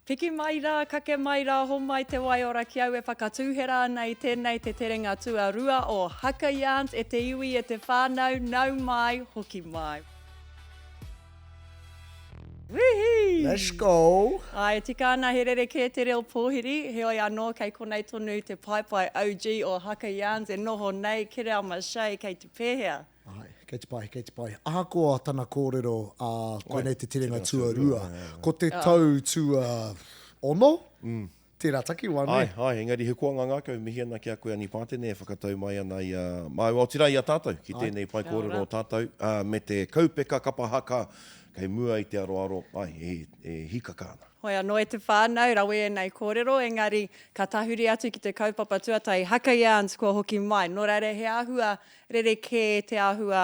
Piki mai rā, kake mai rā, homai te waiora ki au e whakatūhera ana i tēnei te terenga tuarua o Haka Yarns e te iwi e te whānau, nau mai, hoki mai. Wihī! Let's go! Āe, e tika ana he rerekē te reo pōhiri, heoi anō kei konei tonu te paepae OG o Haka Yarns e noho nei, Kereama Shay, kei te pēhea? Āe, kei te pai, kei te pai. Ahakoa tana kōrero, ā, koinei te terenga tuarua, ko te tau tuaono, tērā takiwā, nē? Āe, āe, engari he koanga ngākau, mihi ana ki a koe Ani Pātene e whakatau mai ana i a māua, otirā i a tātou ki tēnei pae kōrero o tātou, ā, me te kaupeka kapa haka kei mua i te aroaro, āe, e, e hīkaka ana. Hoi anō e te whānau, rawe ēnei kōrero, engari ka tahuri atu ki te kaupapa tuatahi, Haka Yarns kua hoki mai. Nō reira, he āhua rerekē te āhua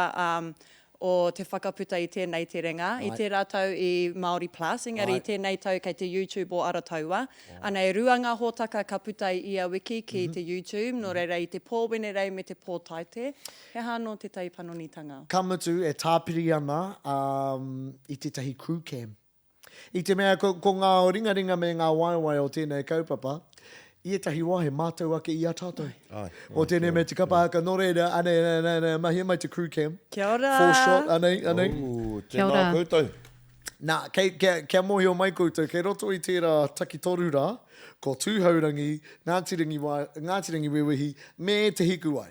o te whakaputa i tēnei terenga, i tērā tau i Māori Plus, engari i tēnei tau kei te YouTube o Arataua. Ana, e rua ngā hōtaka ka puta i ia wiki ki te YouTube, nō reira i te pō Wenerei me te pō Taite. He aha anō tētahi panonitanga? Ka mutu, e tāpiri ana i tētahi crew cam. I te mea ko, ko ngā ringaringa me ngā waewae o tēnei kaupapa, i ētahi wā he mātau ake i a tātou. Āe. O tēnei mea te kapa haka, nō reira, anei, anei, anei, anei, mahia mai te crew cam. Kia ora! Full shot, anei, anei. Ooh, Kia tēnā ora. koutou. Nā, kei, kia, kia mōhio mai koutou, kei roto i tērā takitoru rā, ko Tūhourangi, Ngāti Rangiwai, Ngāti Rangiwewehi, me Te Hikuwai.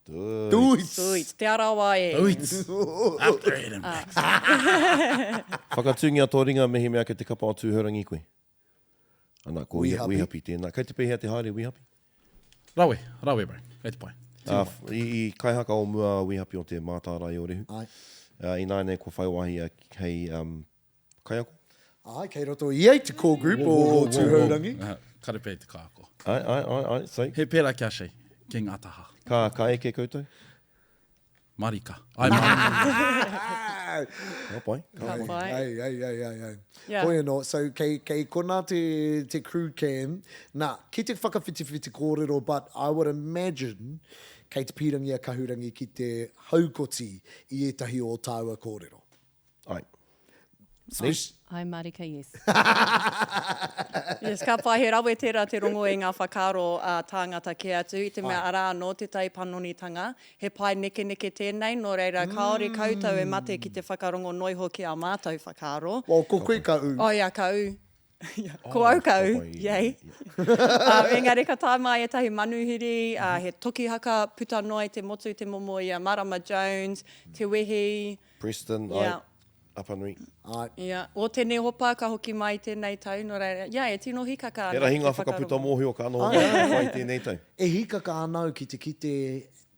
Tūits. Tūits. Te Arawa e. Tūits. After it and back. Whakatūngia tō ringa mehemea kei te kapa o Tūhourangi koe. Ana, ko Wī Hapi. Wī Hapi tēnā. Kei te pēhea te haere, Wī Hapi? Rawe, rawe bro. Kei te pai. Tino pai. I, i kaihaka o mua a Wī Hapi o te Mātārae o Rehu. Āe. Uh, ināianei kua whai wāhi a, hei um, kaiako. Āe, kei roto ia i te core group o Tūhourangi. Karepe i te kaiako. Āe, āe, āe, āe, so. He pērā ki a Shay, ki ngā taha. Ka, ka eke koutou? Marika. Āe, marika. Ka pai, ka pai. Ai, ai, ai, ai, ai. Yeah. Hoi anō, so kei, kei konā te, te crew cam. Nā, ki te whakawhitiwhiti kōrero, but I would imagine kei te pīrangi a Kahurangi ki te haukoti i ētahi o tāua kōrero. Ai. Swish. Ai marika yes. Yes, ka pai, he rawe tērā te rongo i ngā whakaaro a tāngata kē atu, i te mea arā anō tētahi panonitanga, he pae nekeneke tēnei, nō reira kāore koutou e mate ki te whakarongo noiho ki ā mātou whakaaro. Well, ko koe ka ū. Oh ia, ka ū. Ko au ka ū, yay. Engari ka tae mai ētahi manuhiri, he toki haka puta noa i te motu, te momo i a Marama Jones, Te Wehi, Preston, ai, Yeah. Apanui. Ai. Yeah. O Te Nehopa ka hoki mai i tēnei tau, nō reira, yeah, e tino hīkaka He ana rahi ki ngā te whakaputa whakarongo. mōhio ka noho mai te whai tēnei tau. E hīkaka ana au ki te kite,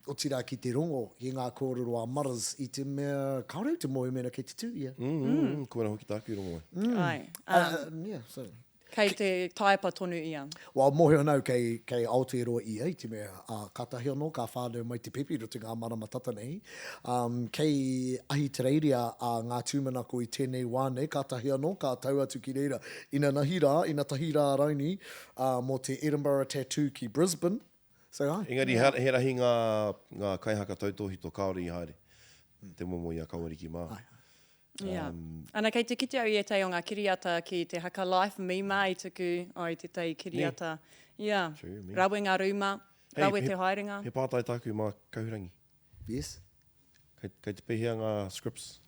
otirā ki te rongo i ngā kōrero a Maras i te mea kāore au te mōhio mēnā kei te tū ia. Mm, mm, mm, koina hoki tāku i rongo ai. Ai. Uh, yeah, so. Kei te taepa tonu ia. Well, mōhio ana au kei, kei Aotearoa ia i te mea, ā, kātahi anō ka whānau mai te pepi i roto i ngā marama tata nei. Um, kei Ahitereiria a Ngā Tūmanako i tēnei wā nei, kātahi anō ka tau atu ki reira inanahi rā, inatahi rā raini, ā, mō te Edinburgh Tattoo ki Brisbane. So, āe. Engari he, he rahi ngā, ngā kaihaka tautōhito kāore i haere te momo i a Kawariki mā. Āe. Yeah. Ana, kei te kite au i ētahi o ngā kiriata ki te Haka Life, Mima i tuku ai tētahi kiriata. Yeah. True, me. Rawe ngā rūma, Hey, rawe he, te haerenga. He pātai tāku mā Kahurangi. Yes. Kei, kei te pēhea ngā scripts?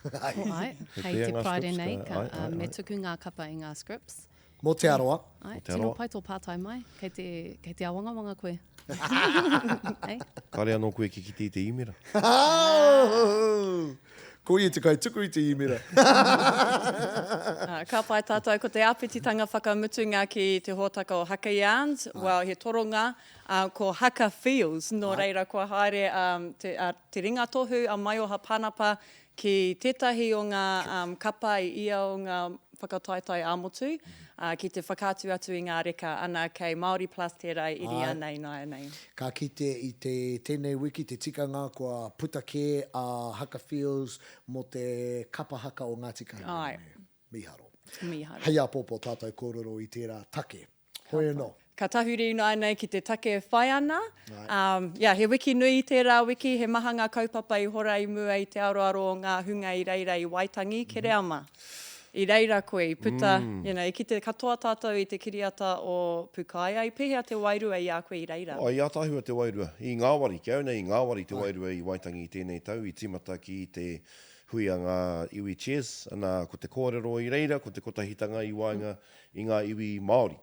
Ko ai, Kei hei pēhea te ngā Friday scripts? nei, Ka, ka, ai, ai, uh, me ai. tuku ngā kapa i ngā scripts. Mō Te Arawa. Ai, Mō Te tino Arawa. pai tō pātai mai, kei te, kei te awangawanga koe. Ei? Kāre anō koe ki kite i te īmera. Ko ia te kaituku i te īmera. Ā, ka pai tātou ko te āpititanga whakamutunga ki te hōtaka o Haka Yarns, well, he toronga, ā, ko Haka Feels, nō reira kua haere ā, te, ā, te ringatohu a Maioha Panapa Ki tētahi o ngā kapa i ia o ngā whakataetae ā-motu, ki te whakaatu atu i ngā reka, ana kei Māori Plus tērā e iri ana ināianei. Ka kite i te tēnei wiki te tikanga kua puta kē a Haka Feels mō te kapa haka o Ngāti Kahungunu. Mīharo. Mīharo. Hei āpōpō tātou kōrero i tērā take. Hoi anō. Ka tahuri ināianei ki te take e whai ana. Um, yeah, he wiki nui tērā wiki, he maha ngā kaupapa i hora i mua i te aroaro o ngā hunga i reira i Waitangi, Kereama. I reira koe, i puta, you know, i kite katoa tātou i te kiriata o Pūkāea, i pēhea te wairua i a koe i reira? Oh, i ātaahua te wairua. I ngāwari, ki au nei, i ngāwari te wairua i Waitangi i tēnei tau, i tīmata ki te hui a ngā iwi Cheers, ana, ko te kōrero i reira, ko te kotahitanga i waenga i ngā iwi Māori.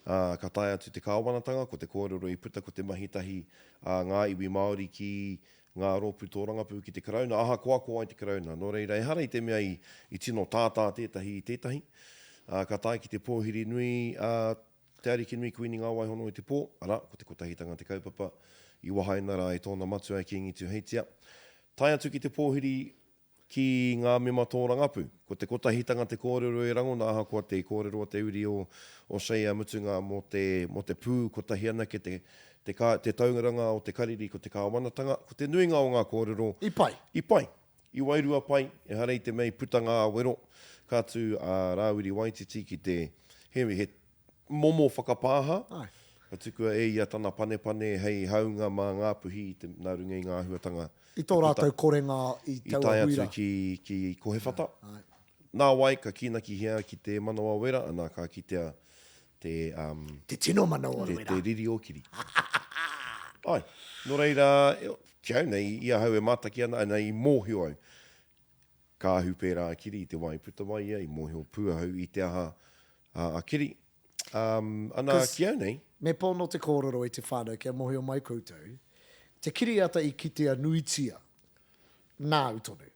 Ā, ka tae atu te kāwanatanga, ko te kōrero i puta ko te mahi tahi a ngā iwi Māori ki ngā rōpū tōrangapū ki te Karauna, ahakoa ko wai te Karauna. Nō reira, ehara i te mea i, i tino tātā tētahi i tētahi. Ā, ka tae ki te pōhiri nui a Te Arikinui Kuini Ngāwaihono i te pō, arā, ko te Kotahitanga te kaupapa i wahaina rā e tōna matua e Kīngi Tūheitia. Tae atu ki te pōhiri Ki ngā mema tōrangapū, ko te kotahitanga te kōrero e rangona ahakoa te kōrero a te uri o o Shea Mutunga mō te mō te pū kotahi anake te te ka te tauranga o te kariri ko te kāwanatanga, ko te nuinga o ngā kōrero I pai. I pai. I wairua pai, ehara i te mea i puta ngā wero, ka tū a Rāwiri Waititi ki te he he momo whakapāha, ka tukua e ia tana panepane hei haunga mā Ngāpuhi i te, nā runga i ngā āhuatanga I tō rātou korenga i taua hui rā. I tae atu ki, ki Kohewhata. Nāwai ka kīnakihia ki te manawa wera, ana ka kitea te, um, Te tino manawa wera. Te, te riri o kiri. Ai, nō reira, ki au nei, i ahau e mātaki ana, ana i mōhio au, Ka ahu pērā a Kiri i te wā i puta mai ia, i mōhio pū ahau i te aha a Kiri. Um, ana, ki au nei. Me pono te kōrero e te whānau kia mōhio mai koutou, te kiriata i kitea nuitia, nāu tonu.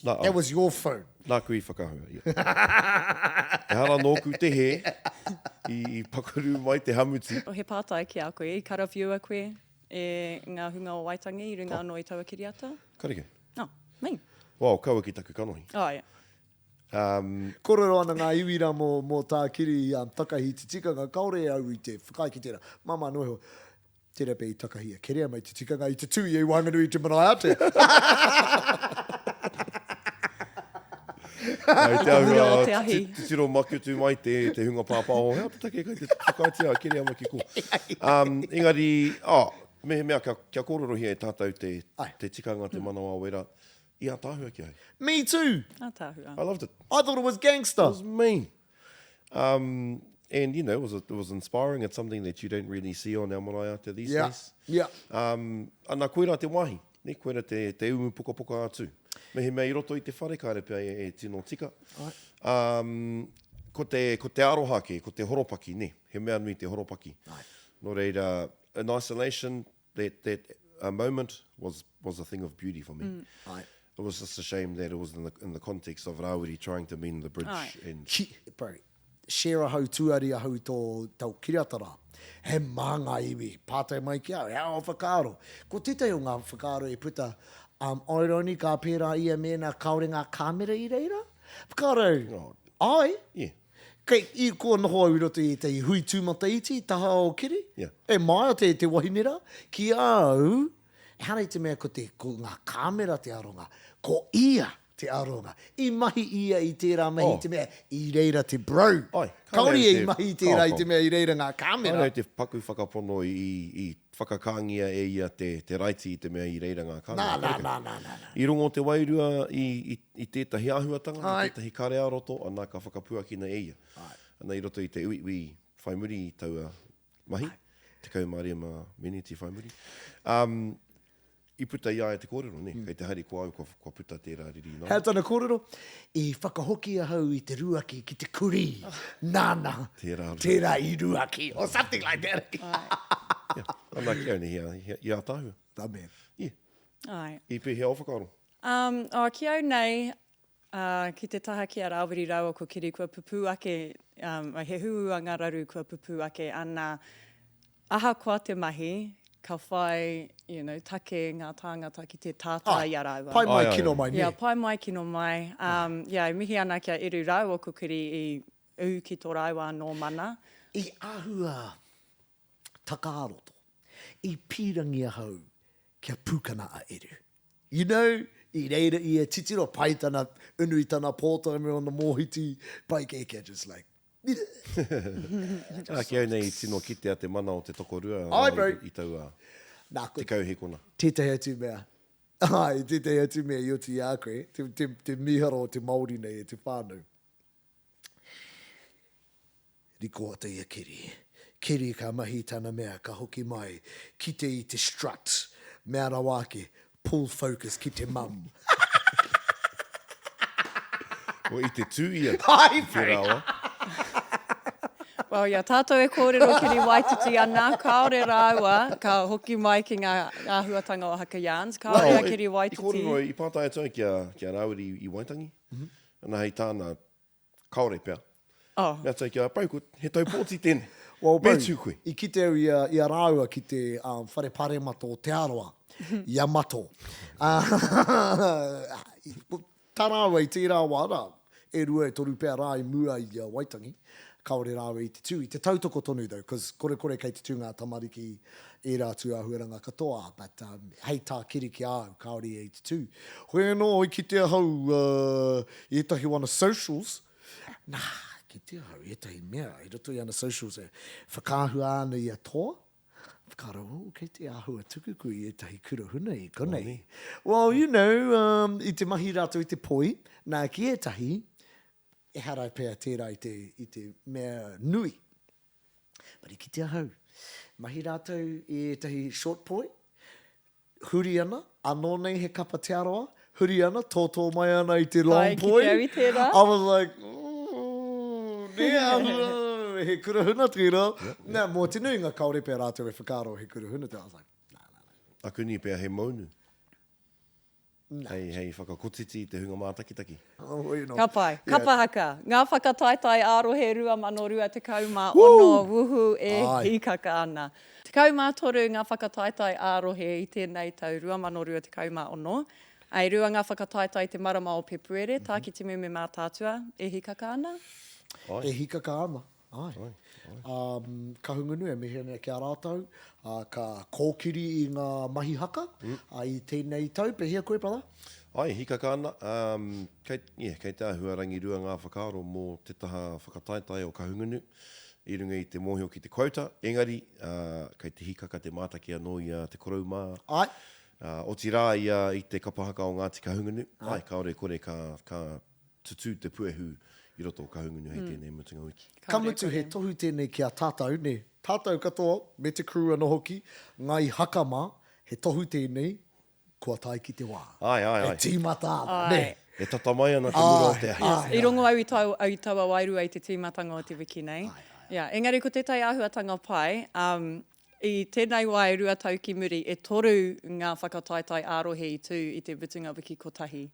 Nā au. That was your phone. Nāku i whakahua, ia. Ehara nōku te hē, i, i pakaru mai te hamuti. He pātai ki a koe, i karawhiua koe e ngā hunga o Waitangi i runga anō i taua kiriata? Karekau. Oh, me. Well, kaua ki taku kanohi. Oh, yeah. Um, Kōrero ana ngā iwi rā mō, mō tā Kiri um, takahi i te tikanga, kāore au i te whakaae ki tērā. Māmā noa iho, tērā pea i takahi a Kereama i te tikanga i te tū ia i waenganui i te marae ātea. Ai te Hura o te ahua, ahi. titiro makutu mai te, te hunga pāpāho, hea te take kai te whakaaetia a Kereama ki ko. Um, engari, oh, Mehemea kia, kia kōrerohia e tātou te, te tikanga, te manawa wera, i ātaahua ki ahau. Me too! Ātaahua. I loved it. I thought it was gangster. It was mean. Um, and, you know, it was, it was inspiring. It's something that you don't really see on our marae ātea these yeah. days. Yeah. Um, ana, koirā te wāhi. Ne, koirā te, te umu pukapuka atu. Mehemea i roto i te whare, kāre pea e, e tino tika. Um, ko te, ko te aroha kē, ko te horopaki, ne. He mea nui te horopaki. Ai. Nō reira, in isolation, that, that uh, moment was, was a thing of beauty for me. Mm. Ai. It was just a shame that it was in the, in the context of Rāwiri trying to mend the bridge. Ai. And... Ki, bro, share ahau, tuari ahau i tō tau kiriata rā. He mā ngā iwi, pātai mai ki au, he aha ō whakaaro? Ko tētahi o ngā whakaaro e puta, um, irony, ka pērā ia mēnā kāore ngā kāmera i reira? Whakaaro, Oh. ai, Yeah. Kei, i kua noho au i roto i ētahi hui tūmataiti, taha o Kiri. Yeah. E māia te, te wahine rā. Ki a au, ehara i te mea ko te, ko ngā kāmera te aronga, ko ia te aronga. I mahi ia i tērā mahi Oh. i te mea i reira te bro. Ai, kāore Kāore au ia te- i mahi i tērā i Kao, te kao. mea i reira ngā kāmera. Kāore au te paku whakapono i, i whakakāngia e ia te, te raiti i te mea i reira ngā kāmera. Nā, nā, Karekau. nā, nā, nā, nā. I rongo te wairua i, i, i tētahi āhuatanga, Ai. i tētahi kare ā-roto, ana ka whakapuakina e ia. Ai. Ana i roto i te uiui whai muri i taua mahi, 15 meneti whai muri. Um, I puta i a ia te kōrero, nē? Kei te harikoa au kua, kua puta tērā riri Hea tana kōrero? I whakahoki ahau i te ruaki ki te kurī, nāna Tērā ruaki. tērā i ruaki, or something like that. Yeah. Ana ki au nei, i, i ātaahua. The man. Yeah. Āe. I pēhea ō whakaaro? Um, oh, ki au nei, uh, ki te taha ki a Rāwiri rāua ko Kiri, kua pupū ake, um, he huhua ngā raru kua pupū ake, ana, Ahakoa te mahi, ka whai, you know, take ngā tāngata ki te tātā i a rāua. Pai mai, kino mai, nē? Yeah, pai mai, kino mai. Um, yeah, e mihi ana ki a Eru rāua ko Kiri i ū ki tō rāua anō mana. I āhua takaroto, i pīrangi ahau kia pūkana a Eru. You know, i reira ia titiro, pai tana unu i tana pōtae me ōna mōhiti, pai kē kia just like, Ā, ki au nei i tino kitea te mana o te tokorua Ai, bro. i taua Nā, ko 10 hekona. tētahi atu mea, ai, tētahi atu mea i oti i a koe, te, te, te mīharo o te Māori nei e te whānau. Rikoata i a Keri. Keri ka mahi tana mea, ka hoki mai, kite i te strut, mea rawa ake, pull focus ki te mum. Well, i te tū ia i tērā wā. Well, i a tātou e kōrero kiri waititi ana, kāore rāua, ka hoki mai ki ngā āhuatanga o Haka Yarns, kāore a Kiri Waititi. I kōrero, i pātai atu ai ki a, ki a Rāwiri i Waitangi, ana hei tāna, Kāore pea. Oh. Mea atu ai ki a Bro, ko, he tau pōti tēnei. Well, Me bro, tū koe. I kite au i a, i a rāua ki te um, whare paremata o Te Arawa, i a Mato. Tā rāua i tērā wā rā, e rua, e toru pea rā i mua i a Waitangi, kāore rāua i te tū, i te tautoko tonu though, cause korekore kei te tū ngā tamariki ērā tū āhuaranga katoa, but um, hei tā Kiri ki a au, kāore ia i te tū. Hoi anō, i kite ahau uh, i ētahi o ana socials, nā, kite ahau i ētahi mea i roto i ana socials e whakaahua ana i a Toa, whakaaro, oh, kei te āhua tuku koe i ētahi kura huna i konei. Well, you know, um, i te mahi rātou i te poi, nā, ki ētahi, ehara pea tērā i te, i te mea nui. But i kite ahau, mahi rātou i ētahi short poi, huri ana, anō nei he kapa Te Arawa, huri ana, tōtō mai ana i te long poi. Ai, kite au i tērā. I was like, ooh, nē, āhua, he kura huna tērā. Nā, mō te nuinga kāore pea rātou e whakaaro he kura huna tērā. I was like, nā, nā, nā. Akuni pea he maunu. Hei, hei whakakotiti i te hunga mātakitaki. Ka pai. Kapa haka. Ngā whakataetae ā-rohe 2026, wuhu, e hīkaka ana. 13 ngā whakataetae ā-rohe i tēnei tau 2026. E rua ngā whakataetae i te marama o Pepuere, Tākitimu me Mātaatua, e hīkaka ana? E hīkaka ana. Āe. Ā, Kahungunu e mihi ana ki a rātou, ā, ka kōkiri i ngā mahi haka, ā, i tēnei tau. Pēhea koe, brother? Āe, hikaka ana. Ā, kei, yeah, kei te āhua rangirua ngā whakaaro mō te taha whakataetae o Kahungunu i runga i te mōhio ki te quota, engari, ā, kei te hikaka te mātaki anō i a Te Korou mā. Āe. Ā, otirā i a, i te kapa haka o Ngāti Kahungunu. Āe, kāore e kore ka, ka tutū te puehu i roto o Kahungunu hei tēnei mutunga wiki. Ka mutu he tohu tēnei ki a tātou, nē, tātou katoa, me te crew anō hoki, ngāi haka mā, he tohu tēnei, kua tae ki te wā. Āe, āe, āe. E tīmata ana, nē. E tata mai ana te mura o te ahi. Āe, I rongo au i tau, i taua wairua i te tīmatanga o te wiki nei. Āe, āe, āe. Yeah, engari ko tētahi āhuatanga pai, um, I tēnei wā e 2 tau ki muri, e toru ngā whakataetae ā-rohe i tū i te mutunga wiki kotahi.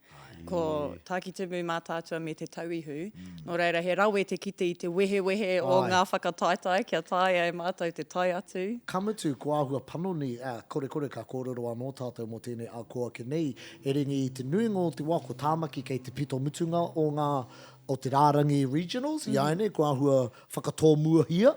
Ko Tākitimu, Mātaatua me Te Tauihu. Nō reira, he rawe te kite i te wehewehe o ngā whakataetae kia taea e mātou te tae atu. Ka mutu, ko āhua panoni, ā, korekore ka kōrero anō tātou mō tēnei āko ake nei, erangi i te nuinga o te wā ko Tāmaki kei te pito mutunga o ngā, o te rārangi regionals, i āianei ko āhua whakatōmuahia,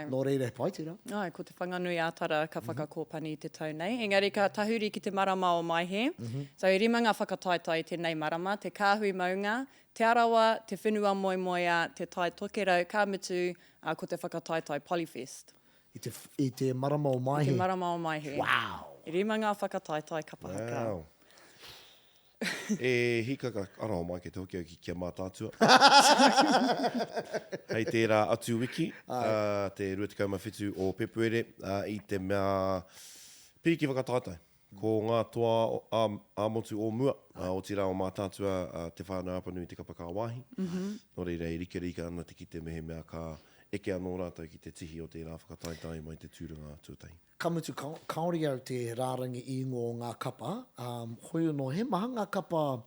nō reira he pai tērā. Āe, ko Te Whanganui-ā-Tara ka whakakōpani i te tau nei. Engari ka tahuri ki te marama o Maehe. So e rima ngā whakataetae i tēnei marama, Te Kāhui Maunga, Te Arawa, Te Whenua Moemoeā, Te Tai Tokerau, ka mutu, ā, ko te whakataetae Polyfest. I te, i te marama o Maehe. I te marama o Maehe. Wow! E rima ngā whakataetae kapa haka. Wow! E hikaka, aroha mai kei te hoki au ki Kia Mātaatua. Hei tērā atu wiki, te 27 o Pepuere, i te mea pīki whakataetae. Ko ngā toa ā-motu o mua, otirā o Mātaatua, Te Whānau Apanui Te Kapa Kāwāhi. Nō reira e rikarika ana te kite mehemea ka eke anō rātou ki te tihi o tērā whakataetae mai te tūranga tuatahi. Ka mutu, kāore au te rārangi ingoa o ngā kapa, hoi anō, he maha ngā kapa,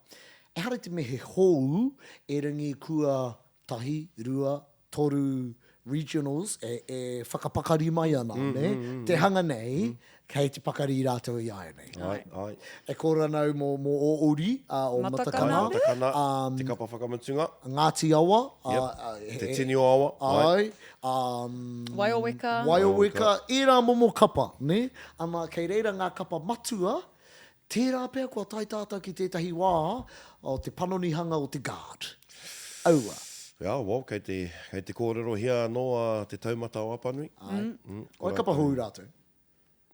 ehara i te mea he hou, erangi kua tahi, rua, toru regionals e, e whakapakari mai ana, nē? Te hanga nei, kei te pakari rātou i āianei. Āe, āe. E kōrero ana au mō, mō ō uri, o Matakana. Matakana, te kapa whakamutunga. Ngāti Awa. Yep. Te Tini o Awa. Āe. Um, Waioweka. Waioweka, ērā momo kapa, nē? Ana, kei reira ngā kapa matua, tērā pea kua tae tātou ki tētahi wā o te panonihanga o te guard. Aua. Jā, well, kei te, kei te kōrerohia anō a Te Taumata o Apanui. Āe. Mm, Oi kapa hou rātou.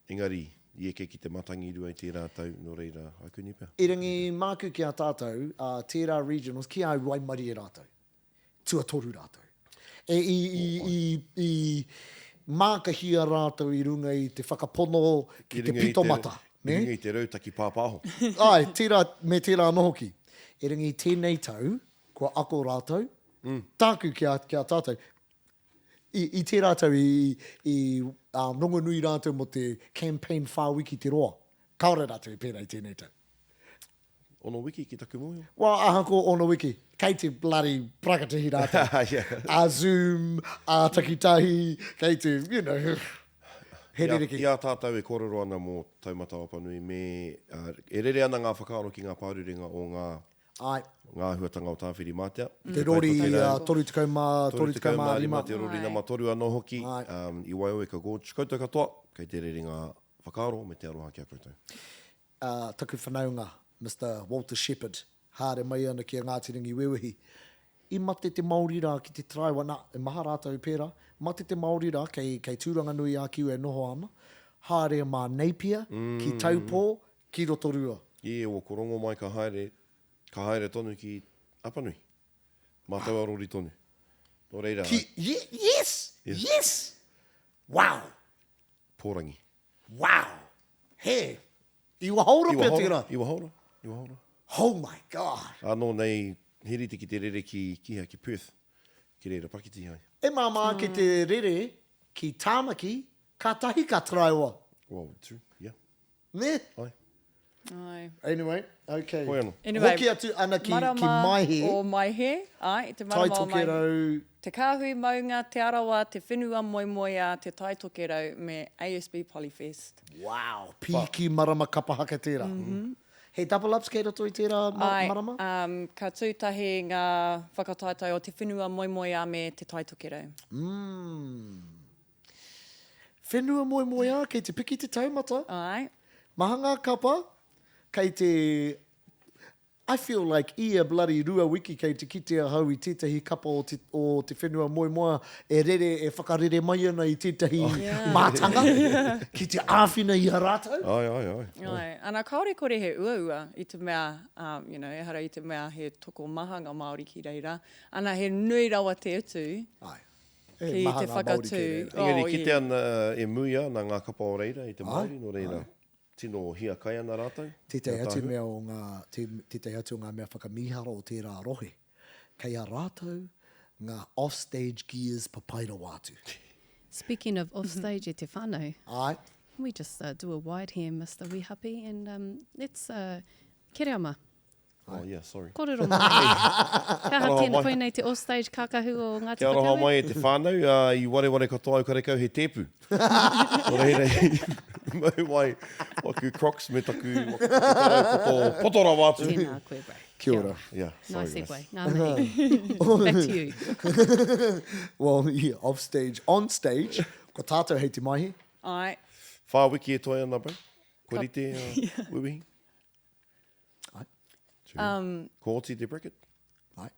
Engari, i eke ki te matangirua i tērā tau, nō reira, akuni pea. Erangi māku ki a tātou, ā, tērā regionals, ki a au waimarie rātou. Tuatoru rātou. E, i, i, i, i mākahia rātou i runga i te whakapono ki te pito mata. I runga i te rautaki pāpāho. Āe, tērā, me tērā anō hoki. Erangi i tēnei tau, kua ako rātou, tāku ki a, ki a tātou, i, i tērā tau i, i um, rongonui rātou mō te campaign whā wiki te roa. Kāore rātou i pērā i tēnei tau. Ono wiki ki taku mōhio. Well, ahakoa ono wiki, kei te bloody prakatihi rātou. yeah. A Zoom, a takitahi, kei te, you know, he rerekē. I a tātou e kōrero ana mō Taumata Apanui me, uh, e rere ana ngā whakaaro ki ngā pārurenga o ngā Ai. Ngā āhuatanga o Tāwhirimātea. Te rori 30 35. Te rori nama toru anō hoki i Waioeka Gorge. Koutou katoa, kei te rere ngā whakaaro me te aroha ki a koutou. Taku whanaunga, Mister Walter Shepherd, haere mai ana ki a Ngāti Rangiwewehi. I mate te Māori rā ki te taraiwa, nā, e maha rātou i pērā, mate te Māori rā kei, kei Tūranganui-a-Kiwa e noho ana, haere mā Napier, ki Taupō, ki Rotorua. I o ko Rongomai ka haere, ka haere tonu ki Apanui. Mā taua rori tonu. Nō reira. Ki, yes! Yes! Wow! Pōrangi. Wow! He! Iwa haora pea tērā. Iwa haora, iwa haora. Oh my God! Anō nei, he rite ki te rere ki, ki hea, ki Perth, ki reira pakiti ai. E māmā ake te rere ki Tāmaki, kātahi ka taraiwa. Well, true, yeah. Nē? Ai. Ai. Anyway, okay. Hoi anō. Anyway, Hoki atu ana ki, marama ki Maihe. o Maihe, ai, te marama o Maihe. Tai Tokerau. Te Kāhui Maunga, Te Arawa, Te Whenua Moemoeā, Te Tai Tokerau me ASB Polyfest. Wow, pīki marama kapa haka tērā. He double ups kei roto i tērā marama? Ai, um, ka tū tahi ngā whakataetae o Te Whenua Moemoeā me Te Tai Tokerau. Mm. Whenua moemoeā, kei te piki te taumata. Āe. Maha ngā kapa, kei te, I feel like ia bloody rua wiki kei te kite ahau i tētahi kapa o te, o te whenua moemoeā e rere, e whakarere mai ana i tētahi mātanga ki te āwhina i a rātou. Āe, āe, āe. Āe. Ana, kāore kore he uaua i te mea, um, you know, ehara i te mea he tokomaha ngā Māori ki reira. Ana, he nui rawa te utu. Āe. Ki te whakatū. Engari kite ana e muia ana ngā kapa o reira i te Māori, nō reira, tino hiakai ana rātou. Tētahi atu mea o ngā, tētahi atu o ngā mea whakamīharo o tērā rohe, kei a rātou ngā off-stage gears papai rawa atu. Speaking of off-stage e te whānau. Āe. Can we just do a wide here Mister Wihapi and let's, Kereama. Oh, yeah, sorry. Kōrero mai. He aha tēnā, koinei te off-stage kākahu o Ngāti Kia aroha Whakaue? mai e te whānau, uh, i wareware katoa au karekau he tēpu. Nō reira, i mau mai waku crocs me taku, waku tarau poto, poto rawa atu. Tēnā koe, bro. Kia ora. Yeah, sorry Nice guys. segue. Ngā mihi. Back to you. Well, yeah, off stage, on stage, ko tātou hei te maihi. Āe. Whā wiki e toe ana, bro. Kua rite, uh, wiwihi. Ai. Um, Ko oti te bracket? Ai.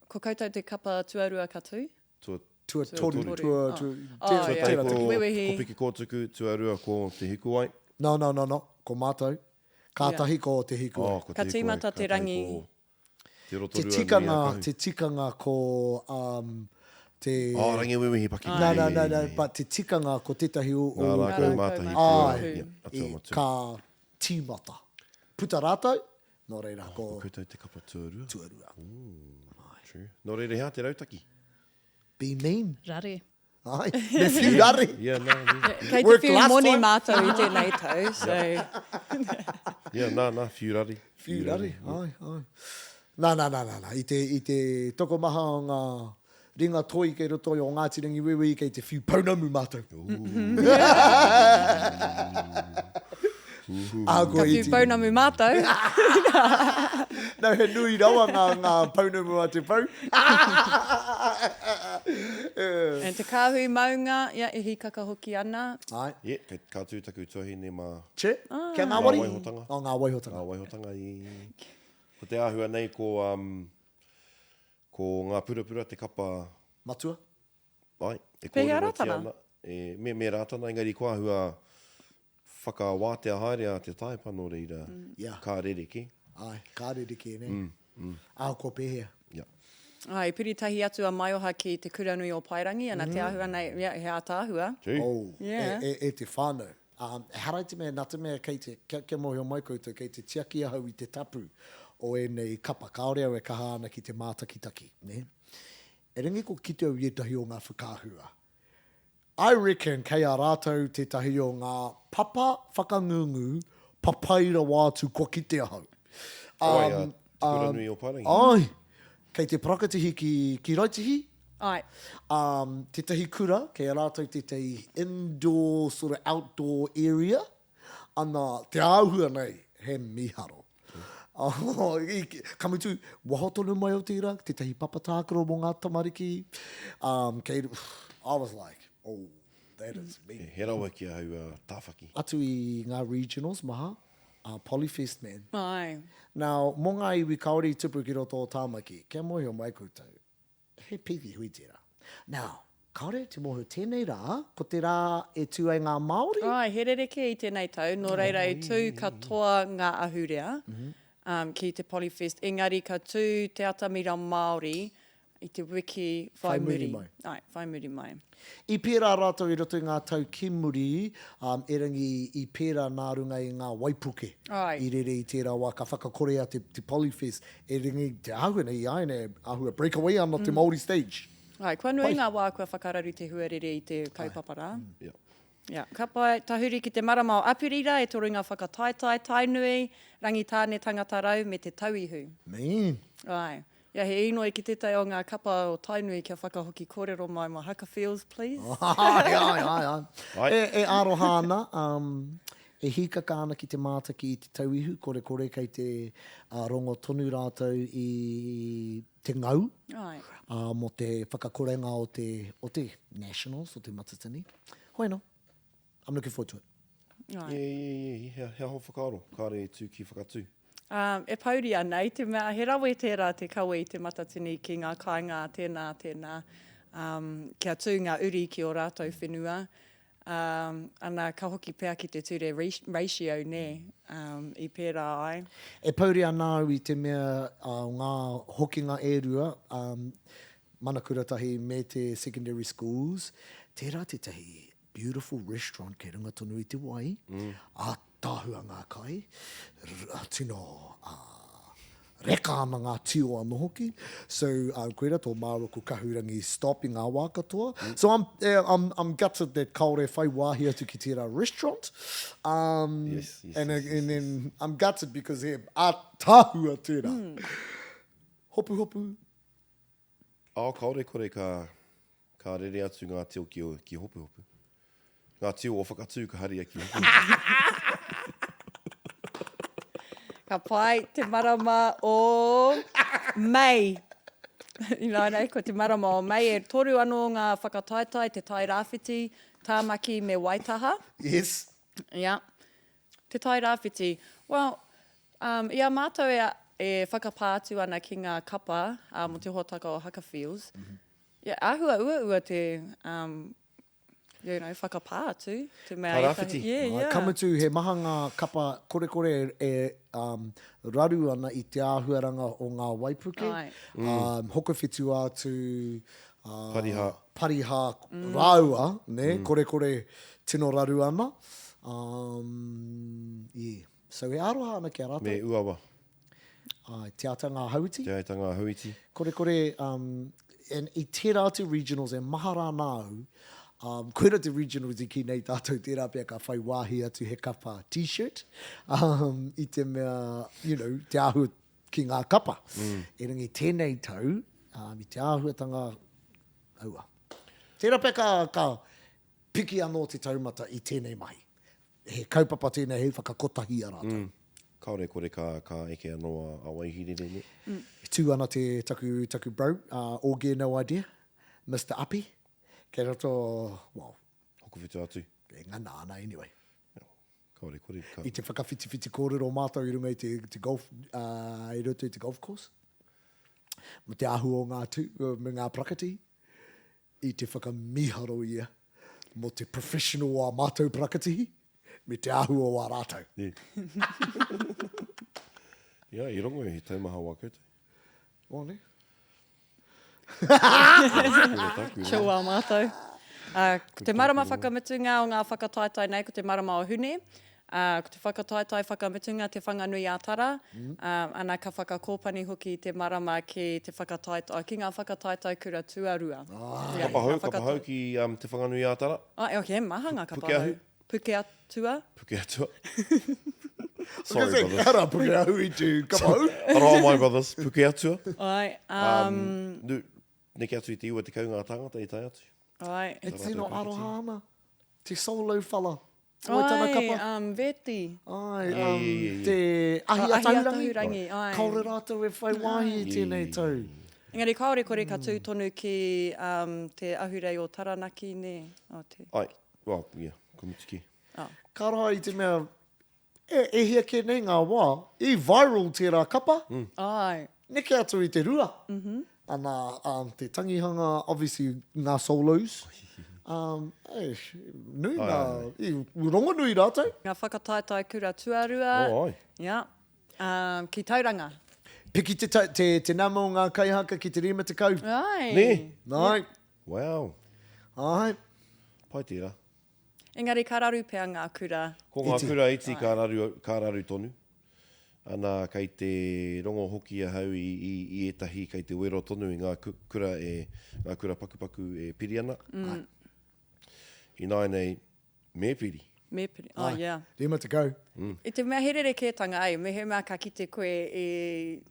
Ko koutou te kapa tuarua ka tū? Tua, tuatoru. Tua, tua, oh. tua, oh, tērā, yeah. tērā ko, Wewehi. ko Piki Kōtuku, tuarua ko Te Hikuwai. No, no, no, no. Ko mātou. Kātahi yeah. ko Te Hikuwai. Oh, ko Ka Te Hikuwai. tīmata te rangi. Ko Te Rotorua te tikanga, nui a te tikanga ko um, te... Oh, Rangiwewehi paki. No, no, no, no, but te tikanga ko tētahi o... Ngā rākau mātahi. Ai, yeah, atua matua. ka tīmata. Puta rātou, nō reira ko... Ko koutou te kapa tuarua. Tuarua. True. Nō reira, he aha te rautaki? Be mean. Rare. Ai, me whiu rare. Yeah, nā, nē. Kei te Worked whiu last moni time. mātou i tēnei tau, so... Yeah, nā, nā, whiu rare. Whiu rare, ai, ai. Nā, nā, nā, nā, nā. I te, i te tokomaha o ngā ringa toi kei roto i o Ngāti Rangiwewehi kei te whiu pounamu mātou. Ka whiu pounamu mātou. No, he nui rawa ngā, ngā pounamu a te pou. And te kāhui maunga, ia, e hīkaka hoki ana. Ai. Yeah, kei, ka tū taku tuahine mā. Che? Ah. Kia ngāwari? Ngā waihotanga. Oh, ngā waihotanga. Ngā waihotanga i... Ko te āhua nei ko, um, ko ngā purapura te kapa... Matua? Ai, e Pēhea kōrerotia Rātana? ana, e, me, me Rātana, engari kua āhua whakawātea haere a Te Taepa, nō reira, Yeah. ka rerekē. Ai, ka rerekē, nē. Mm, mm. Ahakoa pēhea. Yeah. Ā, i piri tahi atu a Maioha ki Te Kuranui o Paerangi, ana te āhua nei, yeah, he ātaahua. Oh, Yeah. e, e, e te whānau. Um, ehara i te mea, nā te mea kei te, kia, kia mōhio mai koutou, kei te tiaki ahau i te tapu o ēnei kapa. Kāore au e kaha ana ki te mātakitaki, nē? Erangi ko kite au i ētahi o ngā whakaahua. I reckon kei a rātou tētahi o ngā papa whakangungu papai rawa atu kua kite ahau. Oi, a Te Kuranui o Paerangi. Āe, kei te parakatihi ki, ki Raetihi. Āe. Um, tētahi kura, kei a rātou tētahi indoor, sort of outdoor area. Ana, te āhua nei, he mīharo. Ka mutu, waho tonu mai o tērā, tētahi papa tākaro mō ngā tamariki. Um, kei, I was like, oh, that is me. He rawe ki ahau a Tāwhaki. Atu i ngā regionals maha, a Polyfest, man. Āe. Now, mō ngā iwi kāore i tupu ki roto o Tāmaki, kia mōhio mai koutou, He piki hui tērā. Now, kāore te mōhio tēnei rā, ko te rā e tū ai ngā Māori? Āe, he rerekē i tēnei tau, nō reira i tū katoa ngā ahurea ki te Polyfest, engari ka tū te atamira Māori i te wiki whai muri. Whai muri mai. Āe, whai muri mai. I pērā rātou i roto i ngā tau ki muri, erangi i pērā nā runga i ngā waipuke i rere i tērā wā ka whakakorea te, te Polyfest, erangi te āhua nei i āianei āhua break away ana te Māori stage. Āe, kua nui ngā wā kua whakararu te huarere i te kaupapa rā. Ia, ka pai, tahuri ki te marama o Aperira e toru ngā whakataetae, Tainui, Rangitāne Tangata Rau me Te Tauihu. Me. Āe. Ia, he īnoi ki tētahi o ngā kapa o Tainui kia whakahoki kōrero mai mō Haka Feels, please. Āe, āe, āe, āe. E, e aroha ana, um, e hīkaka ana ki te mātaki i te tauihu, korekore kei te uh, rongo tonu rātou i te ngau Āe. uh, mō te whakakorenga o te, o te Nationals, o te Matatini. Hoi anō, I'm looking forward to it. Āe. Yeah, yeah, yeah, he, he aho whakaaro, kāre e tū ki Whakatū. Ā, e pouri ana i te mea he rawe tērā te kawe i te Matatini ki ngā kāinga a tēnā, a tēnā, ā, kia tū ngā uri ki ō rātou whenua, ā, ana ka hoki pea ki te ture ratio, nē, ā, i pērā ai. E pouri ana au i te mea o ngā hokinga e rua, ā, Mana Kuratahi me te Secondary Schools, tērā tētahi beautiful restaurant kei runga tonu i te wai, ātaahua ngā kai, tino reka ana ngā tio anō hoki. So, koira tō māua ko Kahurangi stop i ngā wā katoa. So, I'm, I'm, I'm gutted that kāore whai wāhi atu ki tērā restaurant. Um, yes, yes, and, yes, yes, and then I'm gutted because he ātaahua tērā. Hopuhopu. Oh, kāore kore ka, ka rere atu ngā tio ki, ki Hopuhopu. Ngā tio o Whakatū ka haria ki Hopuhopu. Ka pai te marama o Mei. Ināianei, ko te marama o Mei, e toru anō ngā whakataetae, Te Tai Rāwhiti, Tāmaki me Waitaha. Yes. Yeah. Te Tai Rāwhiti. Well, um, i a mātou e, e whakapā atu ana ki ngā kapa uh, mō te hōtaka o Haka Feels, mm -hmm. yeah, āhua uaua te, um, you know, whakapā atu. Te mea Tai Rāwhiti. Yeah, yeah. Ka mutu, he maha ngā kapa korekore e, e um, raru ana i te āhuaranga o ngā waipuke. Ai. Um, Hokowhitu atu, uh, Pariha. Pariha rāua, nē, korekore tino raru ana. Um, yeah. So e aroha ana ki a rātou. Me uawa. Ai, Te Aitanga a Hauiti. Te Aitanga a Hauiti. Korekore, um, and i tērā atu regionals e mahara ana au, um, koira te regionals i kī nei tātou tērā pea ka whai wāhi atu he kapa t-shirt, um, i te mea, you know, te āhua ki ngā kapa. Mm. Erangi tēnei tau, um, i te āhuatanga, aua. Tērā pea ka, ka piki anō te taumata i tēnei mahi. He kaupapa tēnei hei whakakotahi i a rātou. Mm. Kāore kore ka, ka eke anō a, a Waihirere, nē? Mm. E tū ana te, taku, taku bro, uh, All Gear No Idea, Mister Api, kei roto, well, Hokowhitu atu. E ngana ana anyway. Kāore kore ka. I te whakawhitiwhiti kōrero mātou i runga i te, te golf, uh, i roto i te golf course. Mo te āhua o ngā tū, me ngā parakatihi. I te whakamīharo ia mō te professional o ā mātou parakatihi me te āhua o ā rātou. Yeah. Yeah, i rongo he taumaha wā koutou. Oh, ne? Chill wā mātou. Ko te marama whakamutunga o ngā whakataetae nei ko te marama o Hune. Ko te whakataetae whakamutunga Te Whanganui-ā-Tara, ana ka whakakōpani hoki i te marama ki te whakataetae, ki ngā whakataetae kura tuarua. Kapa hou, kapa hou ki Te Whanganui-ā-Tara. Ok, maha ngā kapa hou. Pukeahu. Pukeatua. Pukeatua. Sorry, brothers. Ara Pukeahu i te kapa hou. Aroha mai, brothers. Pukeatua. Ai. Neke atu i te 90 ngā tāngata i tae atu. Ai. E tino aroha ana te solo fella. Wai tana kapa? Ai, um, Veti. Ai, um, te Ahi a Tahurangi. Ai. Kaore rātou e whai wāhi i tēnei tau. Engari kāore kore ka tū tonu ki um, te ahurei o Taranaki, nē? Oh, te... Ai, well, yeah, ko mutu kē. Oh. Ka raha i te mea, e, e hia kē nei ngā wā, i viral tērā kapa. Mm. Ai. Neke atu i te rua. Mm -hmm. Ana, um, te tangihanga, obviously, ngā solos. Um, e, nui ngā, i rongonui rātou. Ngā whakataetae kura tuarua. Oh, ai. Yeah. Um, ki Tauranga. Piki te, te, te nama o ngā kaihaka ki te 50. Ai. Nē? Ai. Yeah. Wow. Ai. Pai tērā. Engari ka raru pea ngā kura. Ko ngā kura iti ka raru, ka raru tonu. Ana, kei te rongo hoki ahau i, i, i ētahi kei te wero tonu i ngā kura e, ngā kura pakupaku e piri ana. Mm. Ināianei, me piri. Me piri, oh yeah. 50. Mm. I te mea he rerekētanga, ai, mehemea ka kite koe i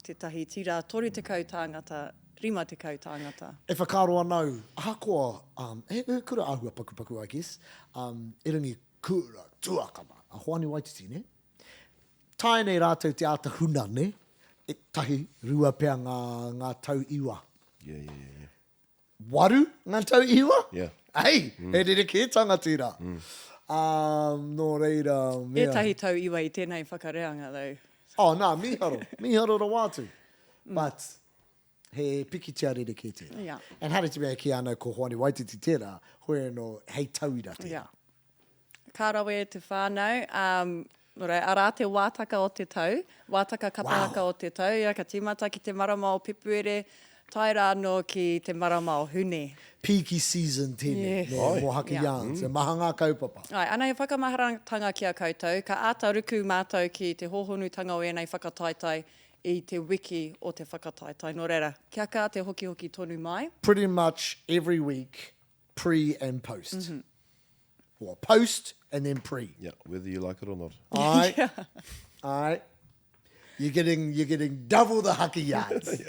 tētahi tira 30 tāngata, 50 tāngata. E whakaaro ana au, ahakoa, um, he, he kura āhua pakupaku, I guess, um, erangi kura tuakana, a Hoani Waititi, ne? Taea nei rātou te āta huna, ne? E, tahi, rua pea ngā, ngā tau iwa. Yeah, yeah, yeah, yeah. Waru ngā tau iwa? Yeah. Ei, mm. he rerekētanga tērā. Mm. Um, nō reira, mea. Ētahi tau iwa i tēnei whakareanga, though. Oh, nā, mīharo. Mīharo rawa atu. Mm. But, he pikitia rerekē tērā. Yeah. And haere te mea e kī ana ko Hoani Waititi tērā, hoi anō, hei tauira tērā. Yeah. Ka rawe te whānau, um, nō reira, arā te wātaka o te tau, wātaka kapa haka o te tau, ia ka tīmata ki te marama o Pepuere, tae rā anō ki te marama o Hune. Peaky season tēnei, Yes. nē, mō Haka Yeah. Yarns, he maha ngā kaupapa. Āe, ana he whakamaharatanga ki a koutou, ka āta ruku mātou ki te hōhonutanga o ēnei whakataetae i te wiki o te whakataetae. Nō reira, kia kaha te hokihoki tonu mai. Pretty much every week, pre and post. Or post and then pre. Yeah, whether you like it or not. Aye. yeah. Aye. You're getting, you're getting double the haka yards.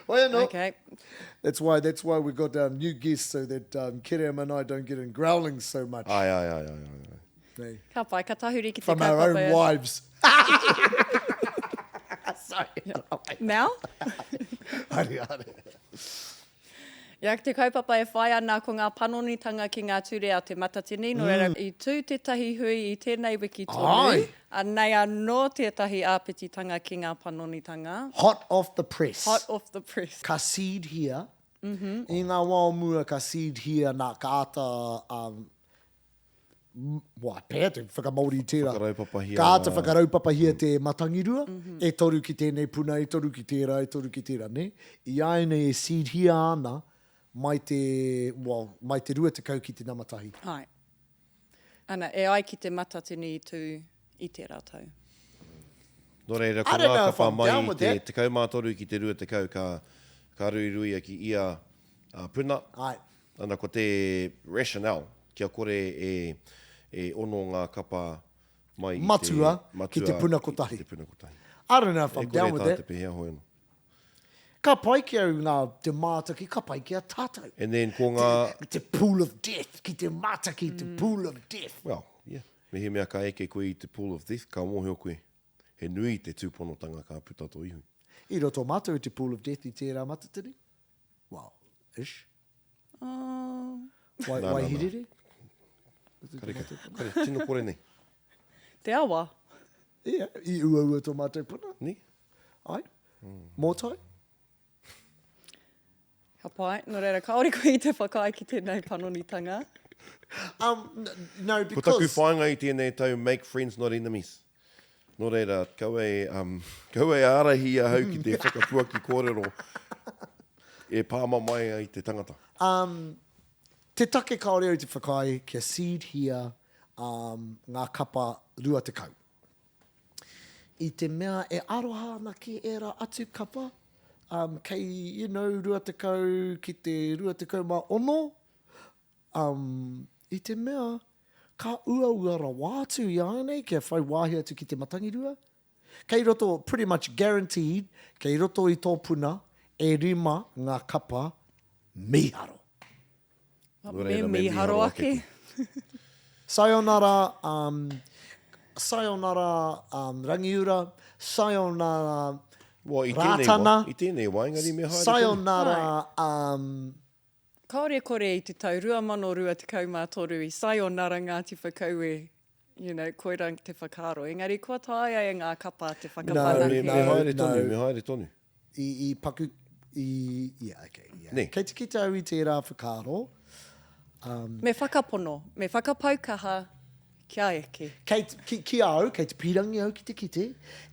Well, no. Okay. That's why, that's why we got um, new guests so that um, Kerem and I don't get in growling so much. Aye, aye, aye, aye, aye, aye. Hey. Ka pai, ka tahuri ki te From our own kaupapa. wives. Sorry. Now? Haere, haere. Ia, te kaupapa e whai ana ko ngā panonitanga ki ngā ture a Te Matatini, nō reira, i tū tētahi hui i tēnei wiki tonu, Ai. anei anō tētahi āpititanga ki ngā panonitanga. Hot off the press. Hot off the press. Ka seed hia. I ngā wā o mua ka seed hia nā ka āta um, Wā, pea te whakamāori i tērā. Whakaraupapahia Ka āta ngā- whakaraupapahia te matangirua, e toru ki tēnei puna, e toru ki tērā, e toru ki tērā, nē? I āianei e seed-hia ana mai te, well, mai te 20 ki te nama tahi. Āe. Ana, e ai ki te matatini i tū i tērā tau. Nō reira, ko I don't ngā know if kapa I'm mai down i with te that. 13 ki te 20 ka, ka ruiruia ki ia puna. Āe. Ana, ko te rationale, kia kore e, e ono ngā kapa mai i te... Matua, ki te puna kotahi. Ki te puna kotahi. I don't know if I'm E kore down with tā that. te pēhea hoi anō. Ka pai ki au ngā, te mātaki, ka pai ki a tātou. And then ko ngā... Te, te pool of death, ki te mātaki, te pool of death. Well, yeah. Mehemea ka eke koe i te pool of death, ka mōhio koe, he nui te tūponotanga ka puta tō ihu. I roto mātou i te pool of death i tērā matatini? Well, ish. Oh. Wai, Nā, nā, nā. Waihirere? Kare, kare, tino kore nei. Te awa. Ia, i uaua tō mātou puna. Ni? Ai? Mōtai? Ka pai. Nō reira, kāore koe i te whakaae ki tēnei panonitanga. Um, no, Ko taku because... whāinga i tēnei tau, make friends not enemies. Nō reira, kaua e, um, kaua e ārahi i ahau ki te whakapuaki kōrero e pāmamae ai te tangata. Um, te take kāore au te whakaae kia seed-hia um, ngā kapa 20. I te mea e aroha ana ki ērā atu kapa, um, kei, you know, 20 ki te 26, Um, i te mea, ka uaua rawa atu i āianei kia whai wāhi atu ki te matangirua. Kei roto, pretty much guaranteed, kei roto i tō puna, e rima ngā kapa mīharo. Nō reira, me mīharo ake. Sayonara, um, sayonara, um, Rangiura, sayonara, Well, i tēnei wā, Rātana, i tēnei wā, engari me haere tonu. sayonara, um, Kāore kore i te tau 2023 i sayonara Ngāti Whakaue, you know, koira te whakaaro. Engari kua taea e ngā kapa te whakawhanake. Me, me haere tonu, me haere tonu. I, i paku, i, yeah, okay, yeah. Nē. Kei te kite au i tērā whakaaro. Um, Me whakapono, me whakapau kaha kia eke. Kei, ki, ki a au, kei te pīrangi au ki te kite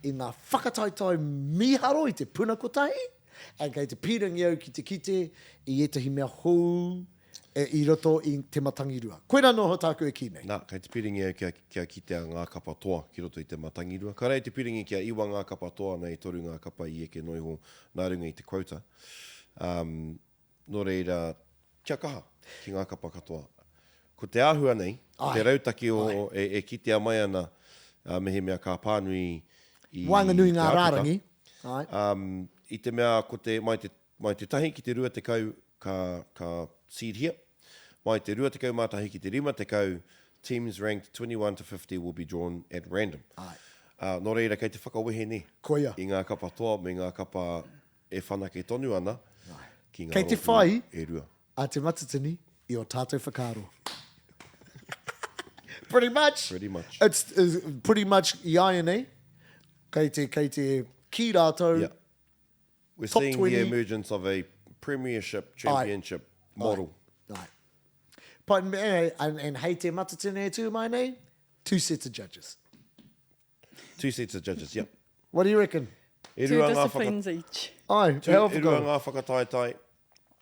i ngā whakataetae mīharo i te puna kotahi, And kei te pīrangi au ki te kite i ētahi mea hou i roto i Te Matangirua. Koirā noa tāku e kī nei. Nā, kei te pīrangi au kia, kia kitea ngā kapa toa ki roto i Te Matangirua. Kāre i te pīrangi kia iwa ngā kapa toa, nei toru ngā kapa i eke noa iho nā runga i te quota. Um, nō reira, kia kaha ki ngā kapa katoa. Ko te āhua nei, ko te rautaki o, e, e kitea mai ana, uh, mehemea ka pānui i Waenganui ngā te āputa. rārangi. Āe. Um, i te mea ko te, mai te, mai te tahi ki te 20 ka, ka seed hia, mai te 21 ki te 50, teams ranked 21 to 50 will be drawn at random. Āe. Uh, nō reira, kei te whakawehe nē Koia. i ngā kapa toa me ngā kapa e whanake tonu ana ki ngā Kei te rōpū whai e rua. a Te Matatini i ō tātou whakaaro. Pretty much. Pretty much. It's, it's pretty much i āianei, kei te, kei te kī rātou, Yeah. We're top seeing 20. the emergence of a premiership, championship Aye. model. Aye. But, and, and, and hei Te Matatini e tū mai nei, two sets of judges. Two sets of judges, yep. What do you reckon? E Two rua ngā whaka... disciplines each. Ai, Two, he e rua whakaaro. ngā whakataetae,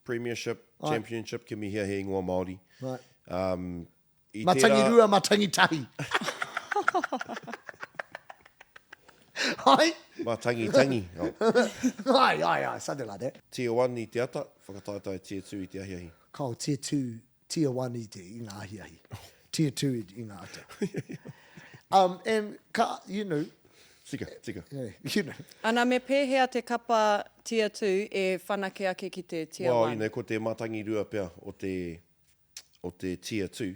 premiership, Ai. championship, kimihia he ingoa Māori. Right. Um, i Ma tērā- tangi rua, ma tangi tahi. Ai? Ma tangi tangi. Oh. Ai, ai, ai, something like that. Tier 1 i te ata, whakataetae tier 2 i te ahiahi. Kao, tier 2, tier 1 i te, i ngā ahiahi. Tier 2 i, i ngā ata. Um, and ka, you know, Tika, tika. yeah, you know. Ana, me pēhea te kapa tier 2 e whanake ake ki te tier Well, 1? you know, ko te matangirua pea o te, o te tier 2,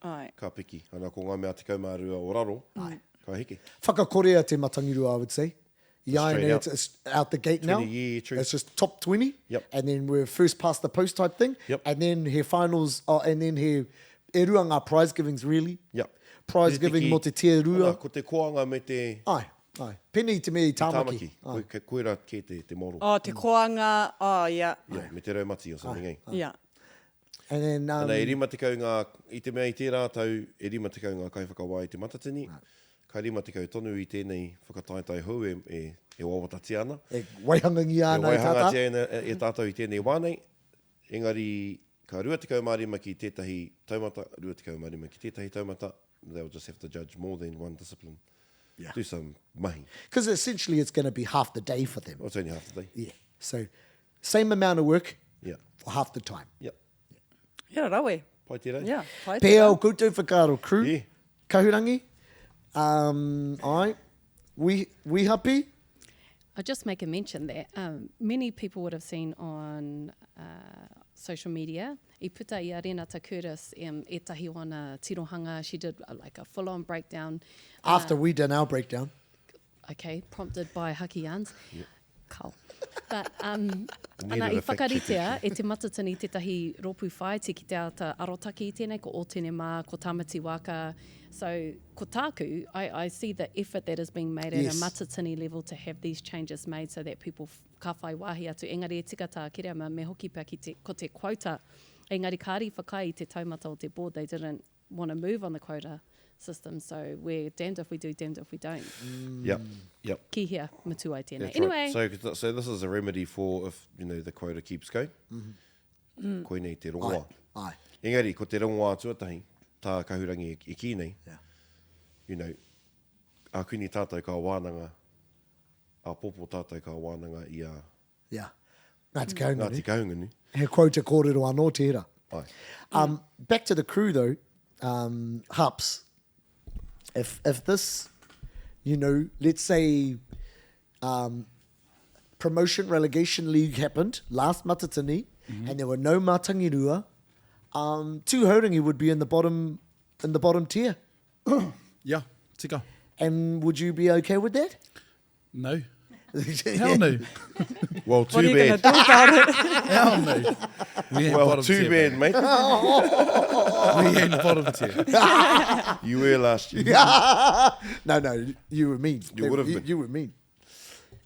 Ai. ka piki. Ana, ko ngā mea 12 o raro, ka heke. Whakakorea te matangirua, I would say. I Straight āianei, out. it's, it's out the gate now. 20, yeah, true. It's just top 20. Yep. And then we're first past the post type thing. Yep. And then he finals, oh, and then he, e rua ngā prize givings, really. Yep. Prize giving mō te tier rua. Ana, ko te koanga me te... Ai, ai. Pēnei i te mea i Tāmaki. Tāmaki. Ai. Koira kē te, te model. Oh, te koanga, oh, yeah. Yeah, me te raumati or something, eh? Yeah. And then, um, Ana, e 50 ngā, i te mea i tērā tau, e 50 ngā kaiwhakawā i te Matatini, ka 50 tonu i tēnei whakataetae hou e, e, e wawatatia ana. E waihangangia ana e e tātou. Waihangatia ana e, e tātou i tēnei wā nei, engari ka 25 ki tētahi taumata, 25 ki tētahi taumata, they'll just have to judge more than one discipline. Yeah. Do some mahi. Because essentially it's going to be half the day for them. Well, it's only half the day. Yeah. So same amount of work Yeah. for half the time. Yeah. Yeah, rawe. Pai tērā. Yeah, pai tērā. Pēhea o koutou whakaaro, crew? Yeah. Kahurangi? Um, ai. We, we happy? I just make a mention that um, many people would have seen on uh, social media, i puta i a Renata Curtis um, ētahi o ana tirohanga, she did uh, like a full-on breakdown. Uh, After we done our breakdown. Okay, prompted by Haki Yarns. Yep. Kao. But, um, ana, i whakaritea e Te Matatini tētahi rōpū whāiti ki te āta arotake i tēnei, ko Ōtene mā, ko Tāmati Wāka. So, ko tāku, I, I see the effort that is being made at Yes. a Matatini level to have these changes made so that people ka whai wāhi atu. Engari e tika tā Kereama, me hoki pea ki te, ko te quota. Engari kāre i whakaae i te taumata o te board, they didn't want to move on the quota. system, so we're damned if we do, damned if we don't. Yep, yep. Ki hea mutu ai tēnei. That's Anyway. right. So, so this is a remedy for if, you know, the quota keeps going. Mm. Koinei te rongoā. Ai, ai. Engari, ko te rongoā tuatahi, tā Kahurangi e, e kī nei, Yeah. you know, ākuni tātou ka wānanga, āpōpō tātou ka wānanga i a Yeah. Ngāti Kahungunu. Ngāti Kahungunu. He quota kōrero anō tērā. Ai. Um, back to the crew though, um, Hups, if, if this, you know, let's say um, promotion relegation league happened last Matatini mm -hmm. and there were no Matangirua, um, Tūhourangi would be in the bottom in the bottom tier. yeah, tika. And would you be okay with that? No. Hell no. Well, too What are you bad. going to do about it? Hell no. We ain't Well, bottom too tier, bad, mate. We ain't bottom tier. You were last year. no, no, you were mean. You would have you, been. You were mean.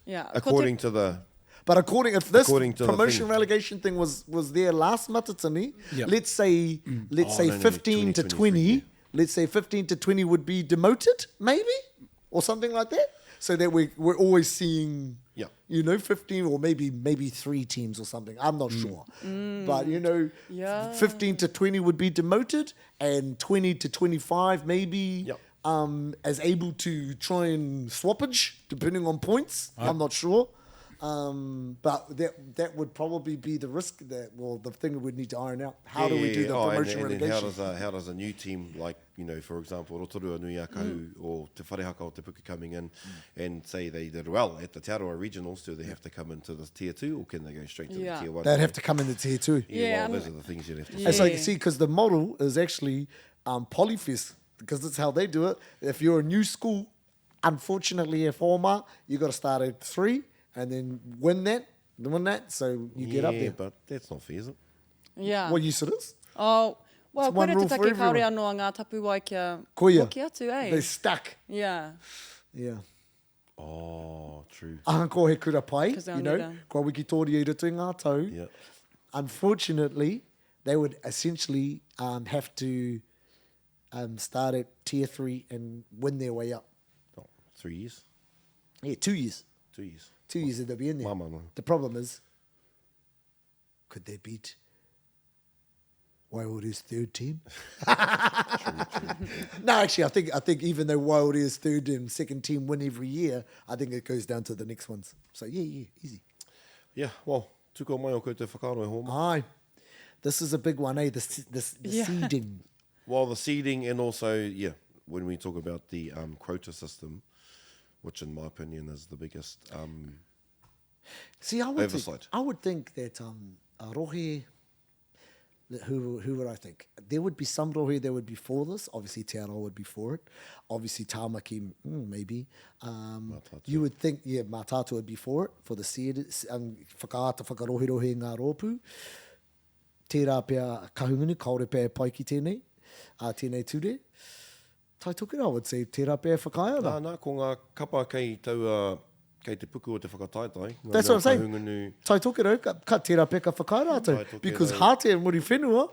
Yeah. Ko te- According to the But according, if this According to the promotion thing. relegation thing was was there last Matatini, Yep. let's say let's Oh, say no, no, 15 to 2023, 20, yeah. let's say 15 to 20 would be demoted, maybe, or something like that. So that we we're always seeing, Yeah. you know, 15 or maybe maybe three teams or something. I'm not sure. But, you know, Yeah. 15 to 20 would be demoted and 20 to 25 maybe Yep. um, as able to try and swappage depending on points. I'm not sure. Um, but that that would probably be the risk that well the thing we would need to iron out. How do we Yeah, do yeah, the oh, and- promotion and, then how relegation? does a, how does a new team like you know for example Rotorua Nui Akahu or Te Wharehaka o Te Puke coming in and say they did well at the Te Arawa regionals, do they have to come into the tier two or can they go straight to Yeah. the tier one? They'd have to come in the tier two. Yeah, Yeah, well, and- those are the things you'd have to. It's like Yeah. see, because the model is actually um, Polyfest because that's how they do it. If you're a new school, unfortunately, a former, you got to start at three and then win that, win that, so you get up Yeah, there. but that's not fair, is it? Yeah. Well, yes, it is. Oh, well, It's one koira rule te for take kaore everyone. anō a ngā tapuwae kia Koia. hoki atu, eh? They're stuck. Yeah. Yeah. Oh, true. Ahakoa he kura pai, 'Cause they'll you know, need a- kua wikitoria i roto i ngā tau. Yeah. Unfortunately, they would essentially um, have to um, start at tier three and win their way up. Oh, three years, Yeah, two years. two years. Two years that they'll be in there. Mama, no. The problem is, could they beat Waiore's third team? No, actually, I think I think even though Waiore's third and second team win every year, I think it goes down to the next ones. So yeah, yeah, easy. Yeah, well, tuku mai o koutou whakaaro e hōma. Aye. This is a big one, eh? The, this, the Yeah. seeding. Well, the seeding and also, yeah, when we talk about the um, quota system, which in my opinion is the biggest. Um, See, I would think, Oversight. I would think that um, a rohe, that who, who would I think? There would be some rohe that would be for this. Obviously, Te Arawa would be for it. Obviously, Tāmaki, mm, maybe. Um, you would think, yeah, Mātātua would be for it, for the seed, um, whakaata, whakaroherohe ngā rōpū. Tērā pea kahungunu, kaore pea e pai ki tēnei, uh, tēnei ture. Tai Tokerau would say tērā pea e whakaae ana. nā, nā, ko ngā kapa kei taua, kei te puku o te whakataetae. Ngā That's what I'm saying. Kahungunu, Tai Tokerau, ka, ka tērā pea ka whakaae rātou. Tai Tokerau. Because Hāte and Muriwhenua,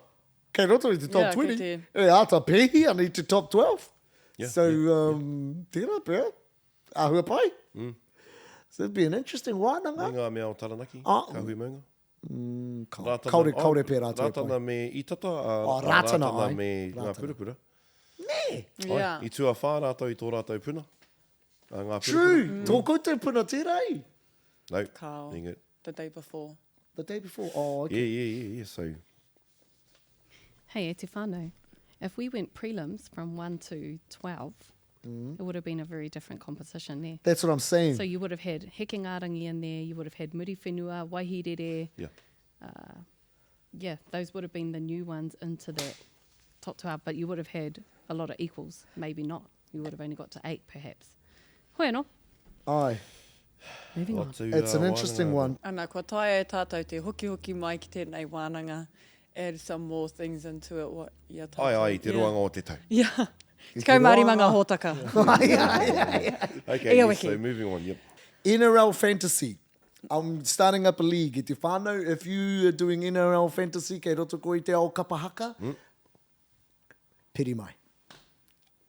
kei roto i te top Yeah, kei 20, te- e āta pēhi ana i te top 12. Yeah, so, yeah, um, tērā pea, āhua pai. Mm. So it'd be an interesting wānanga. me ngā mea o Taranaki, Ah. ka hui maunga. Mm, ka, Rātana- kaore, oh, kaore pea rātou e pai. Rātana me Itata, a, Oh, a Rātana, Rātana ai. me ngā Rātana. purapura. Nē! Ai, Yeah. I tuawhā rātou i tō rātou puna. A ngā purapura. True! Tō koutou puna tērā i. No. Kao. Ding it. The day before. The day before. Oh, okay. Yeah, yeah, yeah, yeah. So, Hey, e te whānau, if we went prelims from 1 to 12, Mm. it would have been a very different competition there. That's what I'm saying. So you would have had Hekengarangi in there, you would have had Muriwhenua, Waihirere. yeah. Yeah, those would have been the new ones into that top 12, but you would have had a lot of equals, maybe not. You would have only got to eight, perhaps. Hoi anō, Aye. moving on. Lot to, It's uh, an interesting wānanga. one. Ana, kua taea e tātou te hoki hoki mai ki tēnei wānanga, add some more things into it, what ia tātou. Ai, ai, te Yeah. roanga o te tau. Yeah. te Tekau mā rima roanga. ngā hōtaka. Okay, Ia yes, wiki. so moving on, yep. NRL Fantasy. I'm starting up a league. E te whānau, if you are doing NRL Fantasy, kei roto koe i te ao kapa haka, Mm. piri mai.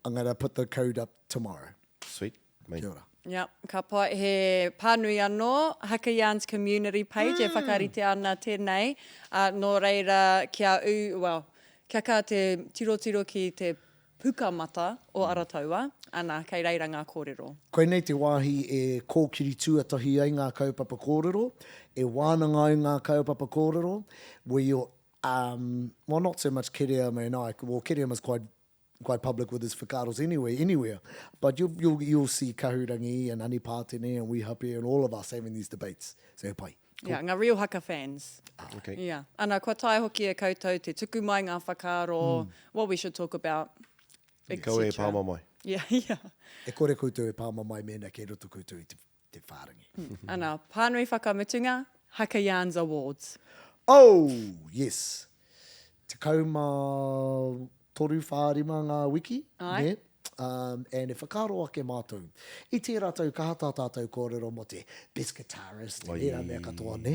I'm gonna put the code up tomorrow. Sweet. Mate. Kia ora. Yep, ka pai. He pānui anō, Haka Yarns Community page, e whakaritea ana tēnei. Ā, nō reira, kia ū, well, kia kaha te tirotiro ki te pukamata o Arataua, ana, kei reira ngā kōrero. Koinei te wāhi e kōkiri tuatahi ai ngā kaupapa kōrero, e wānanga ai ngā kaupapa kōrero, where you're, um, well not so much Kereama and I, well Kereama's quite quite public with his whakaaros anyway, anywhere, but you'll, you'll, you'll see Kahurangi and Ani Pātene and Wihape and all of us having these debates. So he pai. Cool. Yeah, ngā real haka fans. Okay. Yeah. Ana, kua taea hoki e koutou te tuku mai ngā whakaaro, mm. what we should talk about, etc. Kaua e pāmamae. Yeah, yeah. E kore koutou e pāmamae mēnā kei roto koutou i te, te whārangi. Mm. Ana, pānui whakamutunga, Haka Yarns Awards. Oh, yes. 13, whā, rima ngā wiki, Āe. nē? Um, and e whakaaro ake mātou. I tērā tau kaha tā tātou kōrero mō te best guitarist, Ai. ērā mea katoa, nē?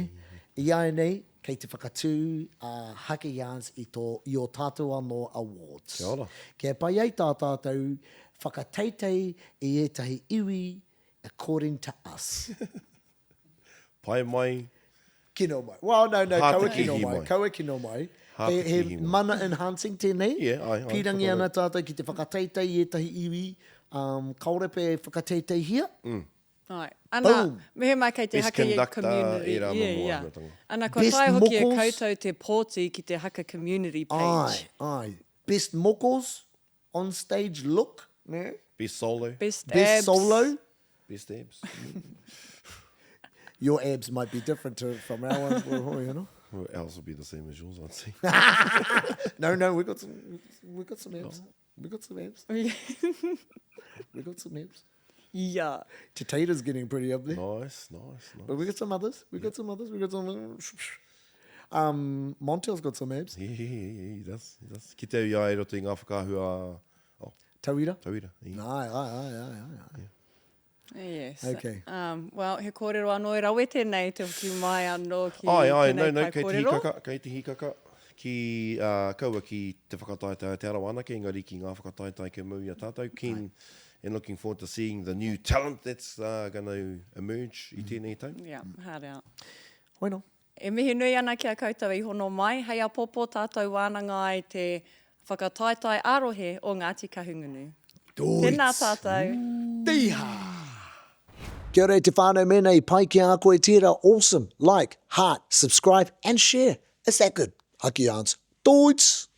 Iāianei, kei te whakatū a Haka Yarns i tō, i ō tātou anō awards. Kia ora. Kia pai ai tā tātou whakateitei i ētahi iwi according to us. Pai mai. Kino mai. Well, no, no, kaua Hātekihi kino mai. mai. Kaua kino mai. He, he Hātekihi mai. mana enhancing tēnei. Yeah, ai, ai, Pīrangi whakarau. ana tātou ki te whakateitei i ētahi iwi, um, kaore pea e whakateiteihia. Ai. Ana, Boom. mehemea kei te Best haka i conductor, community. ērā Yeah, momo yeah. āhuatanga. Ana, kua Best taea hoki e mokos. koutou te pōti ki te haka community page. Ai, ai. Best mokos, on stage look, nē? Best solo. Best, Best abs. solo. Best abs. Your abs might be different to, from our ones, you know? Well, ours will be the same as yours, I'd say. No, no, we got some, we got some abs. We got some abs. We got some abs. Yeah. Te Teira's getting pretty up there. Nice, nice, nice. But we got some others. We got some others. We got some. Um, Montel's got some abs. Yeah, yeah, yeah, he does, he does. Ki te au i a i roto i ngā whakaahua, oh, Tauira? tauira. Yeah. Ai, ai, ai, ai, ai, ai. Yes. Okay. Um, well, he kōrero anō e rawe tēnei te hoki mai anō ki Ai, ai, tēnei no, no, pae kei te kōrero. hikaka, kei te hikaka, ki, uh, kaua ki te whakataetae a Te Arawa anake, engari ki ngā whakataetae kia mau i a tātou. Keen and looking forward to seeing the new talent that's uh, gonna emerge i tēnei tau. Yeah, hard out. Hoi nō. E mihi nui ana ki a koutou i hono mai, hei apopo tātou wānanga ai te whakataetae ā-rohe o Ngāti Kahungunu. Tēnā tātou. Tīhā! Kia ora e te whānau mēnā i pai ki a koe tērā awesome, like, heart, subscribe and share. It's that good. Haki Yarns. Doits!